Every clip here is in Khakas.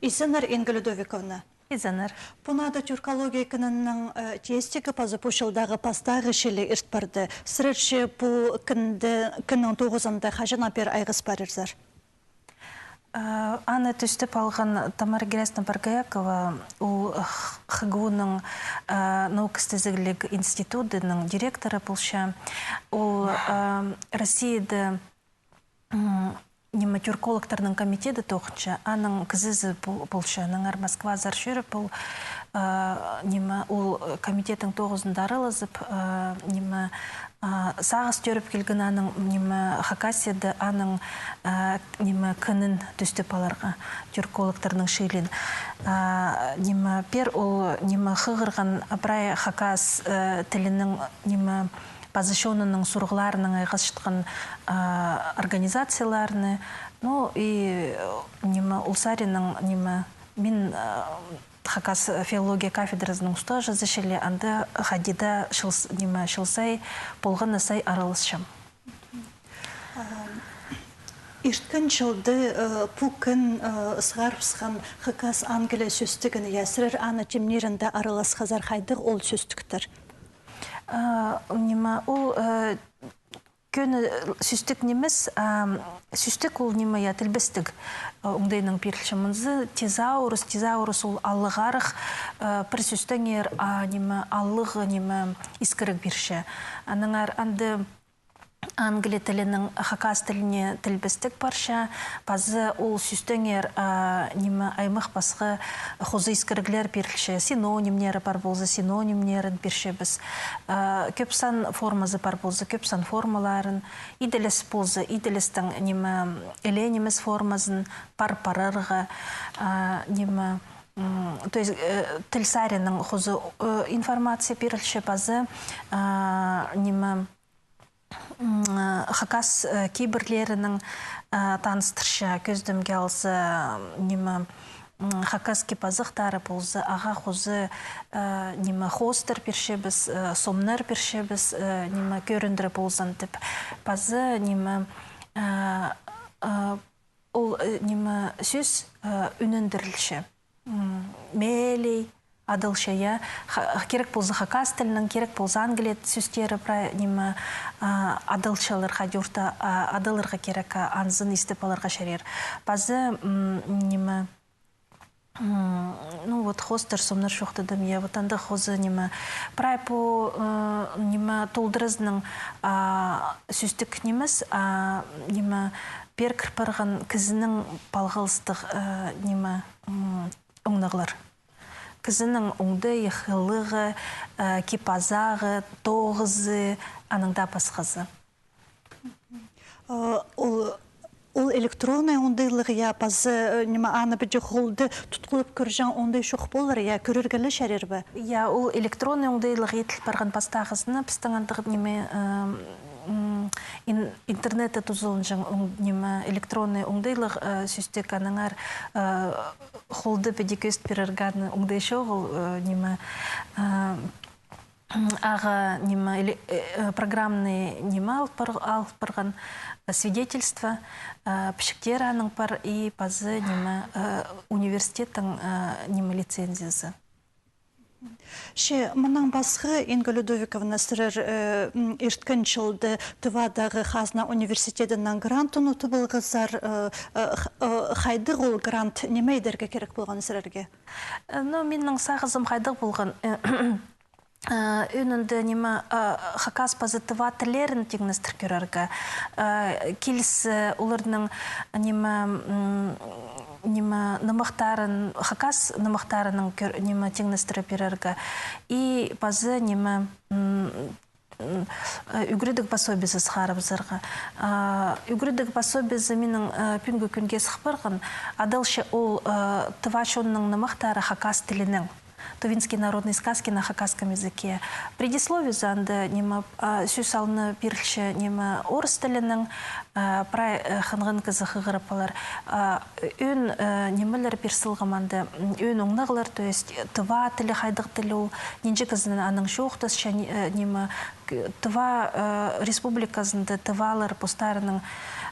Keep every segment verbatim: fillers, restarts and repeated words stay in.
Изеннер, Инга Людовиковна. Изеннер. Пу наада тюркология кінінің, э, тестігі паза пу чылдағы пастағы чылы ирт парды. Сірерҷе пу кінді, кіннің тоғызында хаҷаннаң пеер айғас парирзар? Э, аны тӧстеп алған Тамара Герасимовна Боргоякова, ол Х-, ХГУ-ның, э, наука істезігліг институдының директоры полча. Ол, э, Россияда, м, ниме, тюркологтарның комитеті тоғынча, аның кізізі пол-, полча, аннаңар Москвазар чӧріп, ол, э, ниме, ол комитеттің тоғызында аралазып, э, ниме, а, сағыс тӧріп килген аның, ниме, Хакасияда аның, а, ниме, кінін тӧстеп аларға, тюркологтарның чыылиин. А, ниме, пеер ол, ниме, хығырған прай хакас, э, тілінің, ниме, паза чонының сурығларынаң айғасчатхан, а, организацияларны, ну, и, э, ниме, ол саринаң, ниме, мин, э, хакас филология кафедразының устағҷызы чіли, анда хайди даа чыл с-, ниме, чыл сай, полған на сай араласчам. Ам, ирткен чылда, э, пу кін, э, сығарыбысхан хакас-англия сӧстігін, я, сірер аны тимнирінде араласхазар, хайдағ ол сӧстіктер? Э, ниме, ол, э, кӧні, э, сӧстік нимес, а, сӧстік ол ниме, я, тілбестіг, э, оңдайнаң пирілче. Мынзы тезаурус, тезаурус ол алығ арығ, э, пір сӧстеңер, а, ниме, алығ, ниме, искіріг пирче. Аннаңар анда англия тілінең хакас тіліне тілбестіг парча, паза ол сӧстеңер, а, ниме, аймах-пасха хоза искіріглер пирілче, синонимнері пар полза, синонимнерін пирчебіс. А, кӧп сан формазы пар полза, кӧп сан формаларын, иділіс полза, иділістің, ниме, іле нимес формазын пар парарға, а, ниме, м, то есть, э, тіл саринаң хоза, э, информация пирілче, паза, а, ниме, м, э, хакас, э, кибірлерінең, э, таныстырча, кӧзідімге алза, ниме, м, хакас кип-азахтары полза, ағаа хоза, э, ниме, хоостар пирчебіс, э, сомнар пирчебіс, э, ниме, кӧріндіре ползын тіп. Паза, ниме, э, э, ол, э, ниме, сӧс, э, ӱнендірілче. М, мелей адалча, я. Ха-, кирек полза хакас тілінең, кирек полза англия сӧстері прай, ниме, а, адалчалар, хайди орта, а, адаларға кирек, а, анзын истіп аларға чарир. Паза, м, ниме, м, ну вот, хоостар, сомнар чоохтадым, я, вот анда хоза, ниме, прай пу, э, ниме, толдыразынаң, а, сӧстік нимес, а, ниме, пеер кір парған кізінің палғалыстығ, э, ниме, м, оңнағлар. Кізінің оңдайы, хылығы, э, кип-азағы, тоғызы, анаң даа пасхазы. Э, ол, ол электронный оңдайлығ, я, паза, э, ниме, аны піди холда тутхулап кӧрҷең оңдай чох полар, я, кӧрерге ле чарир ба? Я, ол электронный оңдайлығ иділ парған пастағызына, пістің андағ, ниме, э, м, ин-, интернетте тузаланҷаң оң-, ниме, электронный оңдайлығ, э, сӧстік, аннаңар, э, холда піди кӧзіт пирерге аны оңдай чоғыл, э, ниме, э, м, ағаа, ниме, эле-, э, э, программный ниме алып пар-, алып парған, э, свидетельство, э, пічіктер аның пар и паза, ниме, э, университеттің, э, ниме, лицензиязы. Че, мыннаң пасха, Инга Людовиковна, сірер, э, м, ирткен чылда Тывадағы хазна университедінең грантын утып алғазар, э, э, х-, э, хайдағ ол грант, ниме идерге кирек полған сірерге? Э, ну, минің сағызым хайдағ полған. Э, э, ӧӧнінде, ниме, э, хакас паза тыва тіллерін тиңнестір кӧрерге. Э, киліссе, оларның, ниме, м, ниме, нымахтарын, хакас нымахтарының кӧр-, ниме, тиңнестіре пирерге. И паза, ниме, м, м, э, ӱгредіг пособиезі сығарыбызарға. А, ӱгредіг пособиезі минің, э, пӱӱнгі кӱнге сых парған. Адалча ол, э, тыва чонның нымахтары хакас тілінең. Тувинские народные сказки на хакасском языке. Предисловиезі анда, ниме, а, сӧс алны пирілче, ниме, орыс тілінең, а, прай, э, хынған кізі хығырып алар. А, ӧӧн, э, нимелер пир салғам анда, м, ӧӧн оңнағлар, то есть, э, тыва тілі хайдағ тіл ол, нинҷе кізі анаң чоохтасча, ни-, э, ниме, к-, Тыва, э, республиказында тывалар постарының,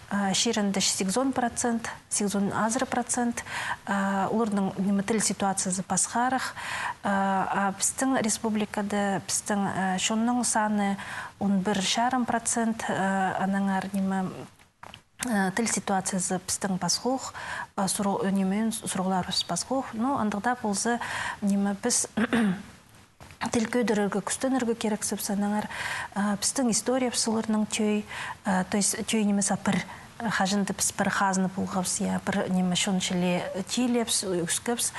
а, чирінде сигізон процент, сигізон азыра процент, а, оларның, ниме, тіл ситуациязы пасхарах. А, а пістің республикада, пістің, а, чонның саны он пір чарым процент, а, аннаңар, ниме, а, тіл ситуациязы пістің пасхох, а, суру-, ниме, сурығларыбыс пасхох. Ну, андағ даа полза, ниме, піс тіл кӧдірерге, кӱстенерге кирексібіс, аннаңар, а, пістің историябыс оларның тӧӧй, а, то есть тӧӧй нимес, а пір, а, хаҷан даа піс пір хазна полғабыс, я, пір, ниме, чон чіли тилебіс, ӧскебіс,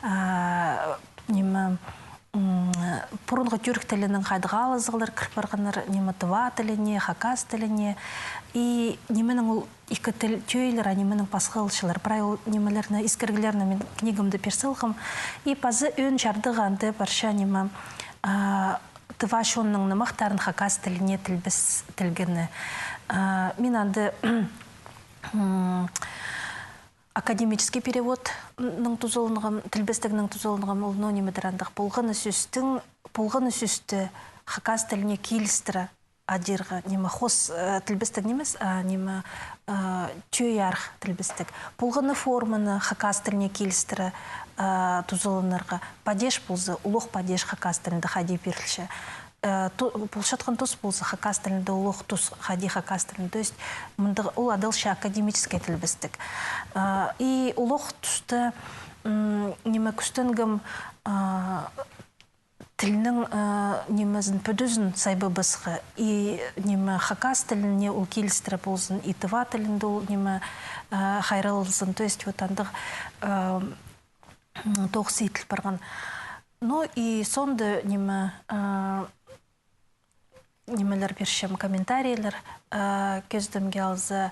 а, ниме, м, пурунғы тӱрк тілінең хайдағ алызығлар кір парғаннар, ниме, тыва тіліне, хакас тіліне. И нименің ол ікі тіл тӧӧйлер, а нименің пасхалчалар. Прай ол нимелерні, искіріглерні мин книгамда пир салғам. И пазы ӧӧн чардығы анда парча, ниме, а, тыва чонның нымахтарын хакас тіліне тілбестелгені. А, мин анда, м, академический переводның тузаланғам, тілбестегнің тузаланғам, ол, ну, нимедір андағ, полған сӧстің, полған сӧсті хакас тіліне килістіре адирға, ниме, хос, э, тілбестег нимес, а, ниме, э, тӧӧй арах тілбестег. Полған форманы хакас тіліне килістіре, э, тузаланарға. Падеж полза, улуғ падеж хакас тілінде хайди пирілче. Э, ту-, полчатхан тус полза, хакас тілінде улуғ тус хайди хакас тілінде. То есть, мындағ ол адалча академический тілбестег. Э, и улуғ туста, м, ниме, кӱстенгем, э, тілнің, э, нимезін, пӱдізін сайбабысха. И, ниме, хакас тіліне ол килістіре ползын, и тыва тілінде ол, ниме, э, хайраллазын. То есть, вот андағ, э, м, тоғыс иділ парған. Ну, и соонда, ниме, э, нимелер пирчем, комментарийлер, э, кӧзідімге алза,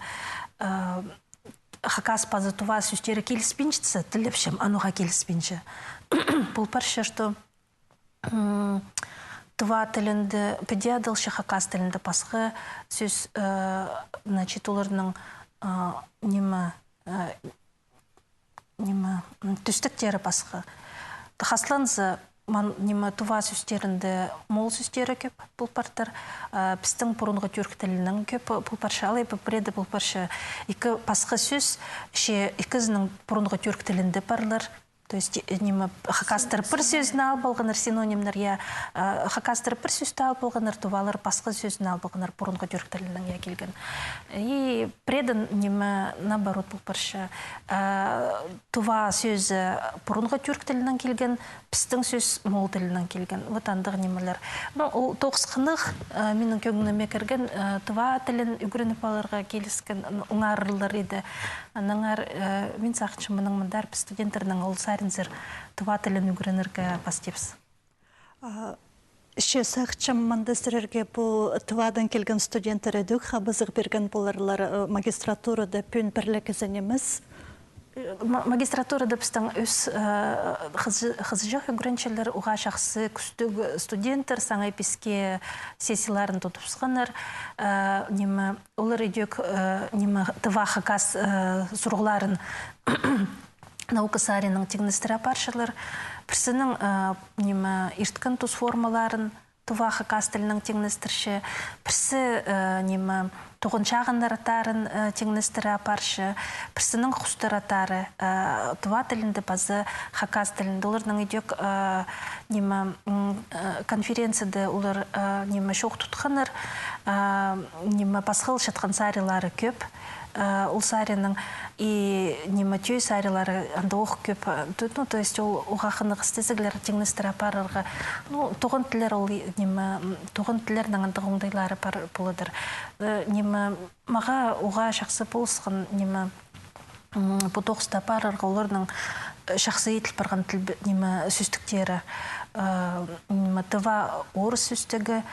э, хакас паза тыва сӧстері киліспинчетсе, тілепчем, а ноға киліспинче. Пол парча, что, м, тыва тілінде піди адалча, хакас тілінде пасха сӧс, э, значит, оларның, э, ниме, э, ниме, м, тӧстектері пасха. Хасланза, ман, ниме, тыва сӧстерінде мол сӧстері кӧп пол партыр, а, пістің пурунғы тӱрк тілінең кӧп пол парча, алай ба пірееде пол парча ікі пасха сӧс, че ікізінің пурунғы тӱрк тілінде парлар. То есть, э, ниме, хакастар пір сӧзін алып алғаннар, синонимнер, я, а, хакастар пір сӧзін алып алғаннар, тывалар пасха сӧзін алып алғаннар, пурунғы тӱрк тілінең, я, килген. И пірееде, ниме, наоборот пол парча. А, тыва сӧзі пурунғы тӱрк тілінең килген, пістің сӧс мол тілінең килген. Вот андағ нимелер. Ну, ол тоғыс хынығ, а, минің кӧңніме кірген, а, тыва тілін ӱгреніп аларға киліскен, н-, оңарылар иді. Аннаңар, э, мин сағынчам, мының мындар піс студенттернең ол саринзар тыва тілін ӱгренерге пастирбыс. А, че сағынчам, мында сірерге пу Тывадаң килген студенттер ідӧк хабазығ пирген поларлар, э, магистратурада пӱӱн пір ле кізі нимес. Э, ма-, магистратурада пістің ӧс, э, хызы-, хызыҷах ӱгренҷілер, уғаа чахсы кӱстіг студенттер, саңай писке сессияларын тудыбысханнар, э, ниме, олар ідӧк, э, ниме, тыва хакас, э, сурығларын наука саринаң тиңнестіре апарчалар. Пірсінең, э, ниме, ирткен тус формаларын тыва хакас тілінең тиңнестірче, пірсі, э, ниме, тоғын чағыннар аттарын, э, тиңнестіре апарча, пірсінең хустар аттары, э, тыва тілінде паза хакас тілінде. Оларның ідӧк, э, ниме, м, э, конференцияда олар, э, ниме, чоох тутханнар, э, ниме, пасхалчатхан сарилары кӧп. Э, ол саринаң и, ниме, тӧӧй сарилары анда ох кӧп. Э, ту-, ну, то есть ол уғаа хынығ істезіглер тиңнестіре апарарға. Ну, тоғын тіллер ол, и, ниме, м, тоғын тіллернің андағ оңдайлары пар поладыр. Э, ниме, мағаа уғаа чахсы полысхан, ниме, м, пу тоғысты апарарға оларның, э, чахсы иділ парған тіл бе-, ниме, сӧстіктері. Э, ниме, тыва орыс сӧстігі,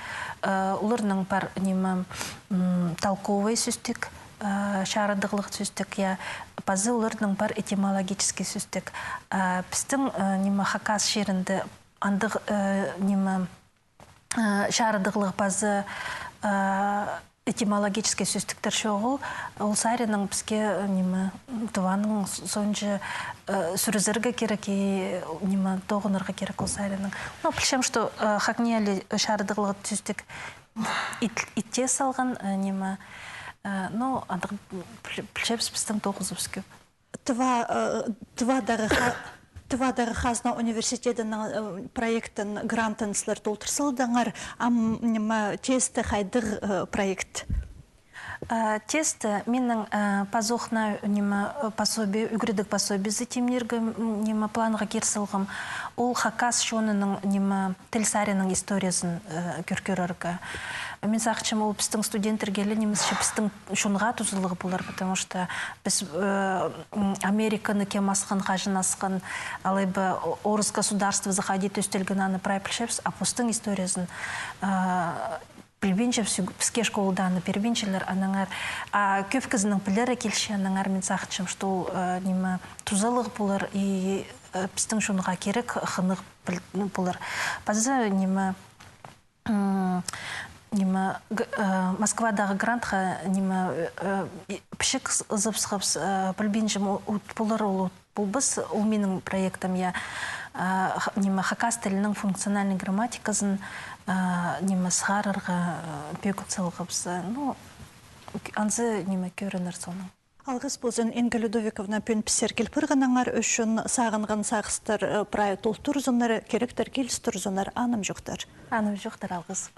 э, оларның пар, ниме, м, толковый сӧстік, э, чарыдығлығ сӧстік, я, пазы оларның пар этимологический сӧстік. Э, пістің, э, ниме, хакас чирінде андағ, э, ниме, э, чарыдығлығ пазы, э, этимологический сӧстіктер чоғыл, ол саринаң піске, э, ниме, Тываның с-, соонҷа, э, сӱрізерге кирек, и, ниме, тоғынарға кирек ол саринаң. Ну, пілчем, что, э, ХакНИИЯЛИ чарыдығлығ сӧстік ит-, итте салған, э, ниме, Э, ну, андағ, піл-, пілчебіс, пістің тоғызыбыс кӧп. Тыва, э, Тывадағы ха-, Тывадағы Хазна университедінің, э, проектін, грантын сілер толтыр салдыңар, ам, ниме, тесті хайдағ, э, проект? Э, тесті минің, э, пазох на, ниме, э, пособие, ӱгредіг пособиезі тимнирге, м, ниме, планға кир салғам. Ол хакас чонының, ниме, тіл саринаң историязын, э, кӧр-, кӧрерге. Мин сағынчам, ол пістің студенттерге ле нимесче пістің чонға тузалығ полар, потому что піс, э, м, Американы кем асхан, хаҷан асхан, алай ба о-, орыс государствозы хайди тӧстелген, аны прай пілчебіс, а постың историязын, э, пілбинчебіс, піске школада аны пирбинчелер, аннаңар, а кӧп кізінің пілері килче, аннаңар мин сағынчам, что ол, э, ниме, тузалығ полар и, э, пістің чонға кирек хынығ піл-, ну, полар. Паза, ниме, м, ниме, г-, э, Москвадағы грантха, ниме, э, э, и-, пічік с-, ызыбысхабыс, э, пілбинчем, у-, ут полар ол, ут полбас, ол минің проектім, я, э, х-, ниме, хакас тілінің функциональный грамматиказын, э, ниме, сығарарға, э, пӧгін салғабыс, э, ну, к-, анзы, ниме, кӧрінер соонаң. Алғыс ползын, Инга Людовиковна, пӱӱн пістерге киліп парғаныңар ӱчӱн. Сағынған сағыстар, э, прай тол турзыннар, киректер киліс турзыннар, анымҷохтар. Анымҷохтар, алғыс.